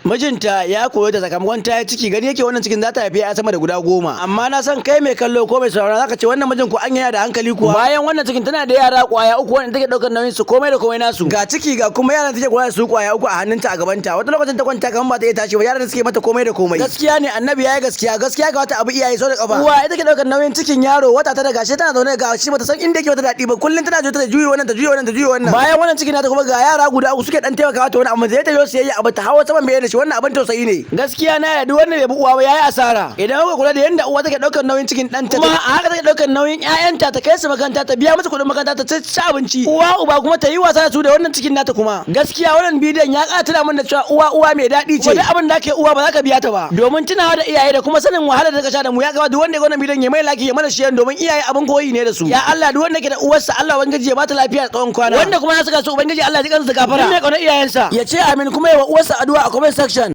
Mijinta ya koyo ta sakamakon ta yi ciki, gani yake wannan cikin za ta haifi ya sama da guda 10. Amma na san kai mai kallo ko mai sauraro zaka ce wannan mijin ko an yana da hankali kuwa. Bayan wannan cikin, tana da yara kwaya uku wanda take daukar nauyin su, komai da komai nasu. Ga ciki, ga kuma yaran take kula da su kwaya uku a hannunta, a gabanta. Wata lokacin ta kwanta kamar ba ta iya tashi ba, yaran da suke mata komai da komai. Gaskiya ne, Annabi yayi gaskiya. Gaskiya ga wata abu iyaye sau da kafa. Uwa ita ke daukar nauyin cikin yaro wata 9, gashi tana zaune, ga shi bata san inda yake mata daɗi ba. Kullum tana ta juyi wannan, ta juyi wannan, ta juyi wannan. Bayan wannan cikin nata kuma, ga yara guda uku suke dan taimakawa ta wani amma zai ta yo siyayya abu, ta hawa saman bai da shi. Wannan abin tausayi ne. Gaskiya na yarda, wannan bai bi uwa ba yayi asara. Idan kuka kula da yanda uwa take daukar nauyin cikin ɗanta, kuma a haka take daukar nauyin ƴaƴanta, ta kai su makaranta, ta biya musu kuɗin makaranta, ta ci abinci, uwa uba kuma ta yi wasa da su da wannan cikin nata kuma. Gaskiya wannan bidiyon ya ƙara tuna min da cewa uwa uwa mai daɗi ce. Duk abin da ake uwa ba za ka biya ta ba. Domin tunawa da iyaye da kuma sanin wahalar da ka sha da mu, ya kamata duk wanda ya ga wannan bidiyon ya mai like, ya mana share, domin iyaye abin koyi ne da su. Ya Allah, duk wanda ke da uwarsa, Allah Ubangiji ya bata lafiya da tsawon kwana. Wanda kuma ya saka su, Ubangiji Allah ya ji kansu da gafara. Duk mai ƙaunar iyayensa ya ce amin, kuma ya wa uwarsa addu'a a comment section.